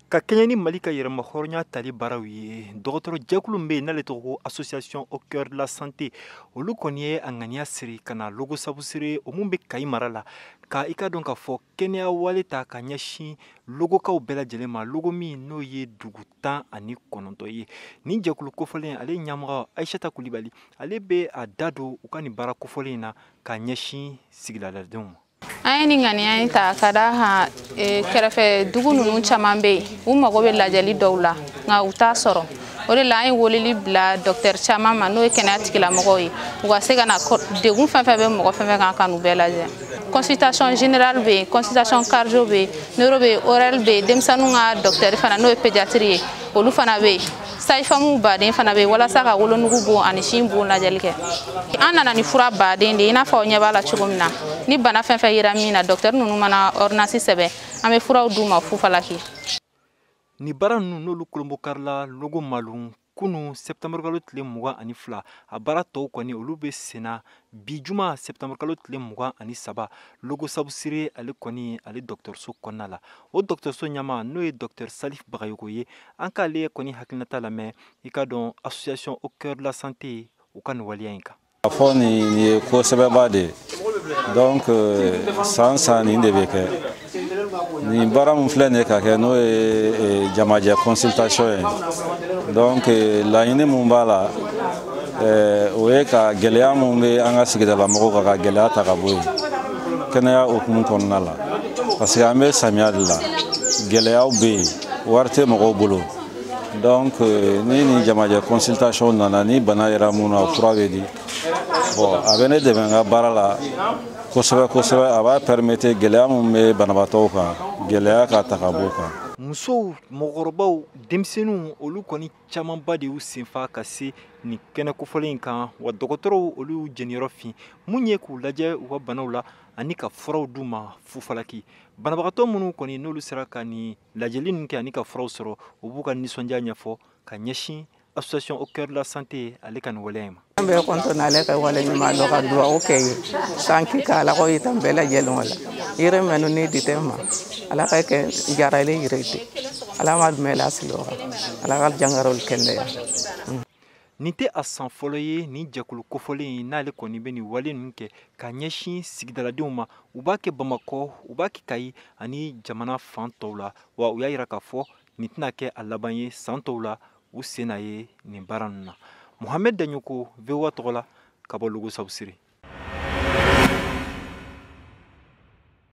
Ka kɛɲɛ ni Mali ka yɛrɛma hɔrɔnya tali baaraw ye, dɔgɔtɔrɔ jɛkulu min bɛ yen n'ale tɔgɔ ko Association au cœur de la santé, olu kɔni ye a ŋaniya siri ka na Logo Sabusire, o mun bɛ Kayi mara la, ka i ka dɔn k'a fɔ kɛnɛya wale ta ka ɲɛsin logokaw bɛɛ lajɛlen ma, logo min n'o ye dugu 19 ye. Nin jɛkulu kofɔlen, ale ɲɛmɔgɔ Ayisata Kulibali, ale bɛ a da don u ka nin baara kofɔlen in na ka ɲɛsin sigidaladenw ma. An ye nin ŋaniya in ta ka da kan kɛrɛfɛ dugu ninnu caman bɛ yen, u mago bɛ lajɛli dɔw la, nka u t'a sɔrɔ. O de la an ye weleli bila docteur caman ma, n'o ye kɛnɛya tigilamɔgɔw ye, u ka se ka na degun fɛn fɛn bɛ mɔgɔ fɛn fɛn kan, ka n'u bɛɛ lajɛ. Consultation générale bɛ yen, consultation cardio bɛ yen, neuro bɛ yen, ORL bɛ yen, denmisɛnninw ka docteur fana, n'o ye pédiatrie ye, olu fana bɛ yen, sage-femme baden fana bɛ yen, walasa ka wolonugu bon ani sin bon lajɛli kɛ. An nana ni fura baden de ye, i n'a fɔ aw ɲɛ b'a la cogo min na. Ni bana fɛn fɛn yera min na, docteur ninnu mana ordonnance sɛbɛn, an bɛ furaw d'u ma fufalaki. Nin baara ninnu, n'olu kolonbokarila Logo Malun kunun septembre kalo tile 22, a baara tɔw kɔni, olu bɛ senna bi juma septembre kalo tile 23, Logo Sabusire ale kɔni ale dɔgɔtɔrɔso kɔnɔna la. O dɔgɔtɔrɔso ɲɛmaa, n'o ye docteur Salif Bagayoko ye, an k'ale kɔni hakilinata lamɛn, i ka dɔn Association au cœur de la santé u ka nin waleya in kan. A fɔ nin ye ko sɛbɛba de ye. Donc san san nin de bɛ kɛ. Nin baara min filɛ nin ye ka kɛ, n'o ye jamajɛ consultation ye. Donc laɲini mun b'a la, o ye ka gɛlɛya mun bɛ an ka sigidala mɔgɔw kan, ka gɛlɛya ta ka bɔ yen kɛnɛya hukumu kɔnɔna la, parce que an bɛ samiya de la, gɛlɛyaw bɛ yen, wari tɛ mɔgɔw bolo. Donc ni nin jamajɛ consultation nana, ni bana yera mun na, fura bɛ di. Bon, a bɛ ne dɛmɛ n ka baara la kosɛbɛ kosɛbɛ. A b'a permettre gɛlɛya mun bɛ banabaatɔw kan, gɛlɛya ka ta ka bɔ o kan. Musow, mɔgɔkɔrɔbaw, denmisɛnninw, olu kɔni camanba de y'u senfa ka se nin kɛnɛ kofɔlen in kan. Wa dɔgɔtɔrɔw, olu y'u jeniyɔrɔ fin mun ye k'u lajɛ u ka banaw la ani ka furaw d'u ma fufalaki. Banabagatɔ minnu kɔni n'olu sera ka nin lajɛli ninnu kɛ ani ka furaw sɔrɔ, u b'u ka nisɔndiya ɲɛfɔ ka ɲɛsin Association au cœur de la santé ale ka nin waleya in ma. An bɛ kɔntɔn ale ka wale ɲuman dɔn, ka dugawu kɛ ye san k'i ka Ala ko yitan bɛɛ lajɛlen la yiri mɛnu ni di tɛ ma, Ala ka kɛ jarali yiri ten, Ala ma dumɛ la sigi o kan, Ala ka jangarolu kɛnɛya. Nin tɛ a san fɔlɔ ye nin jɛkulu kofɔlen in n'ale kɔni bɛ nin wale ninnu kɛ ka ɲɛsin sigidaladenw ma. U b'a kɛ Bamakɔ, u b'a kɛ Kayi ani jamana fan tɔw la. Wa u y'a yira k'a fɔ nin tɛna kɛ a laban ye, san tɔw la u sen na ye nin baara ninnu na. Mohamed Daɲoko, VOA tɔgɔ la, ka bɔ Logo Sabusire.